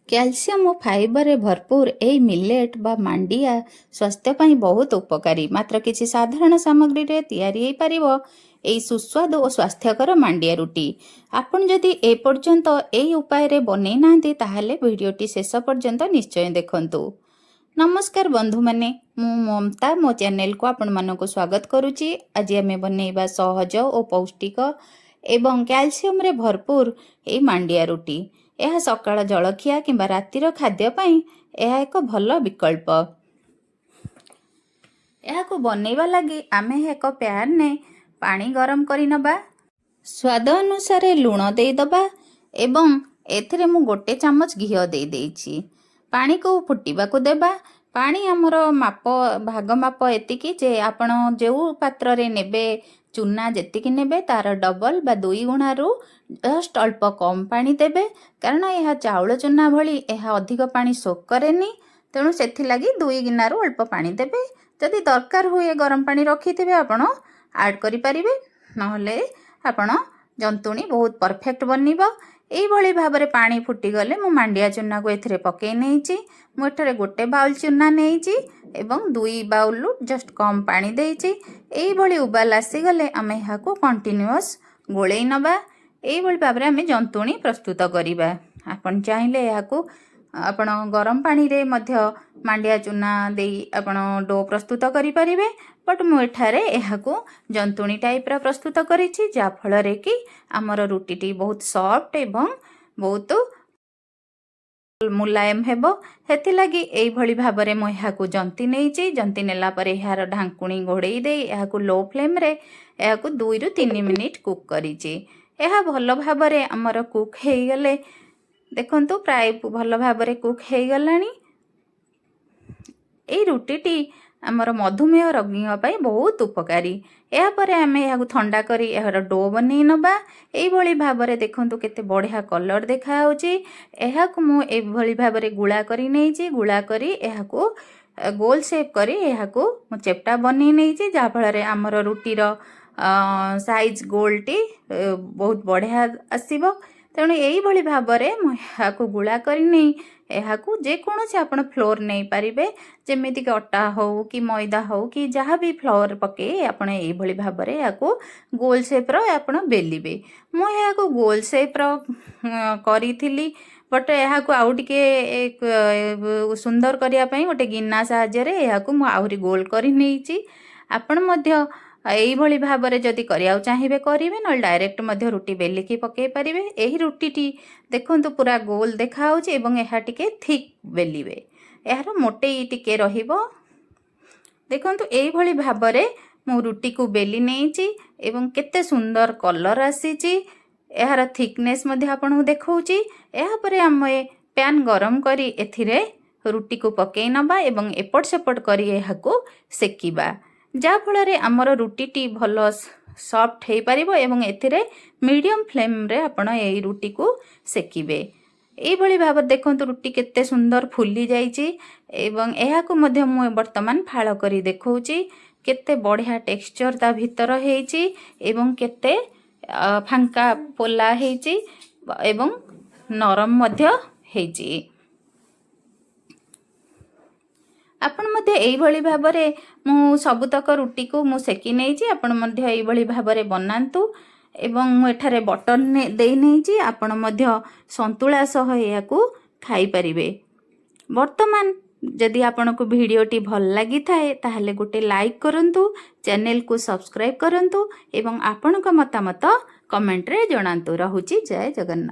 Calcium ଓ ଫାଇବରରେ ଭରପୁର ଏହି millet ବା ମାଣ୍ଡିଆ ସ୍ୱାସ୍ଥ୍ୟ ପାଇଁ ବହୁତ ଉପକାରୀ। ମାତ୍ର କିଛି ସାଧାରଣ ସାମଗ୍ରୀରେ ତିଆରି ହୋଇପାରିବ ଏହି ସୁସ୍ୱାଦୁ ଓ ସ୍ୱାସ୍ଥ୍ୟକର ମାଣ୍ଡିଆ ରୁଟି। ଆପଣ ଯଦି ଏପର୍ଯ୍ୟନ୍ତ ଏହି ଉପାୟରେ ବନେଇ ନାହାନ୍ତି, ତାହେଲେ ଭିଡ଼ିଓଟି ଶେଷ ପର୍ଯ୍ୟନ୍ତ ନିଶ୍ଚୟ ଦେଖନ୍ତୁ। ନମସ୍କାର ବନ୍ଧୁମାନେ, ମୁଁ ମମତା, ମୋ ଚ୍ୟାନେଲକୁ ଆପଣମାନଙ୍କୁ ସ୍ୱାଗତ କରୁଛି। ଆଜି ଆମେ ବନେଇବା ସହଜ ଓ ପୌଷ୍ଟିକ ଏବଂ କ୍ୟାଲସିୟମରେ ଭରପୁର ଏହି ମାଣ୍ଡିଆ ରୁଟି। ଏହା ସକାଳ ଜଳଖିଆ କିମ୍ବା ରାତିର ଖାଦ୍ୟ ପାଇଁ ଏହା ଏକ ଭଲ ବିକଳ୍ପ। ଏହାକୁ ବନେଇବା ଲାଗି ଆମେ ଏକ ପ୍ୟାନରେ ପାଣି ଗରମ କରିନେବା, ସ୍ୱାଦ ଅନୁସାରେ ଲୁଣ ଦେଇଦେବା ଏବଂ ଏଥିରେ ମୁଁ ଗୋଟେ ଚାମଚ ଘିଅ ଦେଇଦେଇଛି। ପାଣିକୁ ଫୁଟିବାକୁ ଦେବା। ପାଣି ଆମର ମାପ, ଭାଗ ମାପ ଏତିକି ଯେ ଆପଣ ଯେଉଁ ପାତ୍ରରେ ନେବେ, ଚୁନା ଯେତିକି ନେବେ ତାର ଡବଲ ବା 2 ଗୁଣାରୁ ଜଷ୍ଟ ଅଳ୍ପ କମ୍ ପାଣି ଦେବେ। କାରଣ ଏହା ଚାଉଳ ଚୁନା ଭଳି ଏହା ଅଧିକ ପାଣି ସୋକ୍ କରେନି। ତେଣୁ ସେଥିଲାଗି 2 ଗିନାରୁ ଅଳ୍ପ ପାଣି ଦେବେ। ଯଦି ଦରକାର ହୁଏ, ଗରମ ପାଣି ରଖିଥିବେ, ଆପଣ ଆଡ଼୍ କରିପାରିବେ। ନହେଲେ ଆପଣ ଜନ୍ତୁଣୀ ବହୁତ ପରଫେକ୍ଟ ବନିବ। ଏଇଭଳି ଭାବରେ ପାଣି ଫୁଟିଗଲେ ମୁଁ ମାଣ୍ଡିଆ ଚୁନାକୁ ଏଥିରେ ପକାଇ ନେଇଛି। ମୁଁ ଏଠାରେ ଗୋଟେ ବାଉଲ୍ ଚୁନା ନେଇଛି ଏବଂ 2 ବାଉଲରୁ ଜଷ୍ଟ କମ୍ ପାଣି ଦେଇଛି। ଏଇଭଳି ଉବାଲ ଆସିଗଲେ ଆମେ ଏହାକୁ କଣ୍ଟିନ୍ୟୁଅସ୍ ଗୋଳେଇ ନେବା। ଏଇଭଳି ଭାବରେ ଆମେ ଜନ୍ତୁଣୀ ପ୍ରସ୍ତୁତ କରିବା। ଆପଣ ଚାହିଁଲେ ଏହାକୁ ଆପଣ ଗରମ ପାଣିରେ ମଧ୍ୟ ମାଣ୍ଡିଆ ଚୁନା ଦେଇ ଆପଣ do ପ୍ରସ୍ତୁତ କରିପାରିବେ। ବଟ୍ ମୁଁ ଏଠାରେ ଏହାକୁ ଜନ୍ତୁଣୀ ଟାଇପ୍ର ପ୍ରସ୍ତୁତ କରିଛି, ଯାହାଫଳରେ କି ଆମର ରୁଟିଟି ବହୁତ ସଫ୍ଟ ଏବଂ ବହୁତ ମୁଲାୟମ ହେବ। ସେଥିଲାଗି ଏଇଭଳି ଭାବରେ ମୁଁ ଏହାକୁ ଜନ୍ତି ନେଇଛି। ଜନ୍ତି ନେଲା ପରେ ଏହାର ଢାଙ୍କୁଣୀ ଘୋଡ଼େଇ ଦେଇ ଏହାକୁ ଲୋ ଫ୍ଲେମ୍ରେ ଏହାକୁ 2ରୁ 3 ମିନିଟ୍ କୁକ୍ କରିଛି। ଏହା ଭଲ ଭାବରେ ଆମର କୁକ୍ ହେଇଗଲେ, ଦେଖନ୍ତୁ, ପ୍ରାୟ ଭଲ ଭାବରେ କୁକ୍ ହେଇଗଲାଣି। ଏଇ ରୁଟିଟି ଆମର ମଧୁମେହ ରୋଗୀଙ୍କ ପାଇଁ ବହୁତ ଉପକାରୀ। ଏହାପରେ ଆମେ ଏହାକୁ ଥଣ୍ଡା କରି ଏହାର do ବନେଇ ନେବା। ଏଇଭଳି ଭାବରେ ଦେଖନ୍ତୁ, କେତେ ବଢ଼ିଆ କଲର୍ ଦେଖାଯାଉଛି। ଏହାକୁ ମୁଁ ଏଇଭଳି ଭାବରେ ଗୁଳା କରି ନେଇଛି। ଗୁଳା କରି ଏହାକୁ ଗୋଲ ସେପ୍ କରି ଏହାକୁ ମୁଁ ଚେପ୍ଟା ବନେଇ ନେଇଛି, ଯାହାଫଳରେ ଆମର ରୁଟିର ସାଇଜ୍ ଗୋଲଟି ବହୁତ ବଢ଼ିଆ ଆସିବ। ତେଣୁ ଏଇଭଳି ଭାବରେ ମୁଁ ଏହାକୁ ଗୁଳା କରି ନେଇ ଏହାକୁ ଯେକୌଣସି ଆପଣ ଫ୍ଲୋର୍ ନେଇପାରିବେ, ଯେମିତିକି ଅଟା ହଉ କି ମଇଦା ହଉ କି ଯାହା ବି ଫ୍ଲୋର୍ ପକାଇ ଆପଣ ଏଇଭଳି ଭାବରେ ଏହାକୁ ଗୋଲ ସେପ୍ର ଆପଣ ବେଲିବେ। ମୁଁ ଏହାକୁ ଗୋଲ ସେପ୍ର କରିଥିଲି, ବଟ୍ ଏହାକୁ ଆଉ ଟିକେ ସୁନ୍ଦର କରିବା ପାଇଁ ଗୋଟେ ଗିନା ସାହାଯ୍ୟରେ ଏହାକୁ ମୁଁ ଆହୁରି ଗୋଲ କରି ନେଇଛି। ଆପଣ ମଧ୍ୟ ଏଇଭଳି ଭାବରେ ଯଦି କରିବାକୁ ଚାହିଁବେ କରିବେ, ନହେଲେ ଡାଇରେକ୍ଟ ମଧ୍ୟ ରୁଟି ବେଲିକି ପକାଇ ପାରିବେ। ଏହି ରୁଟିଟି ଦେଖନ୍ତୁ, ପୁରା ଗୋଲ ଦେଖାହେଉଛି ଏବଂ ଏହା ଟିକେ ଥିକ୍ ବେଲିବେ, ଏହାର ମୋଟେଇ ଟିକେ ରହିବ। ଦେଖନ୍ତୁ, ଏଇଭଳି ଭାବରେ ମୁଁ ରୁଟିକୁ ବେଲି ନେଇଛି ଏବଂ କେତେ ସୁନ୍ଦର କଲର୍ ଆସିଛି। ଏହାର ଥିକନେସ୍ ମଧ୍ୟ ଆପଣଙ୍କୁ ଦେଖାଉଛି। ଏହାପରେ ଆମେ ପ୍ୟାନ୍ ଗରମ କରି ଏଥିରେ ରୁଟିକୁ ପକାଇ ନେବା ଏବଂ ଏପଟ ସେପଟ କରି ଏହାକୁ ସେକିବା, ଯାହାଫଳରେ ଆମର ରୁଟିଟି ଭଲ ସଫ୍ଟ ହେଇପାରିବ। ଏବଂ ଏଥିରେ ମିଡ଼ିୟମ୍ ଫ୍ଲେମ୍ରେ ଆପଣ ଏଇ ରୁଟିକୁ ସେକିବେ। ଏଇଭଳି ଭାବରେ ଦେଖନ୍ତୁ, ରୁଟି କେତେ ସୁନ୍ଦର ଫୁଲି ଯାଇଛି ଏବଂ ଏହାକୁ ମଧ୍ୟ ମୁଁ ବର୍ତ୍ତମାନ ଫାଳ କରି ଦେଖାଉଛି, କେତେ ବଢ଼ିଆ ଟେକ୍ସଚର୍ ତା ଭିତର ହେଇଛି ଏବଂ କେତେ ଫାଙ୍କା ପୋଲା ହେଇଛି ଏବଂ ନରମ ମଧ୍ୟ ହେଇଛି। ଆପଣ ମଧ୍ୟ ଏଇଭଳି ଭାବରେ, ମୁଁ ସବୁତକ ରୁଟିକୁ ମୁଁ ସେକି ନେଇଛି, ଆପଣ ମଧ୍ୟ ଏଇଭଳି ଭାବରେ ବନାନ୍ତୁ। ଏବଂ ମୁଁ ଏଠାରେ ବଟର୍ ଦେଇ ନେଇଛି। ଆପଣ ମଧ୍ୟ ସନ୍ତୁଳା ସହ ଏହାକୁ ଖାଇପାରିବେ। ବର୍ତ୍ତମାନ ଯଦି ଆପଣଙ୍କୁ ଭିଡ଼ିଓଟି ଭଲ ଲାଗିଥାଏ, ତାହେଲେ ଗୋଟେ ଲାଇକ୍ କରନ୍ତୁ, ଚ୍ୟାନେଲକୁ ସବସ୍କ୍ରାଇବ୍ କରନ୍ତୁ ଏବଂ ଆପଣଙ୍କ ମତାମତ କମେଣ୍ଟରେ ଜଣାନ୍ତୁ। ରହୁଛି, ଜୟ ଜଗନ୍ନାଥ।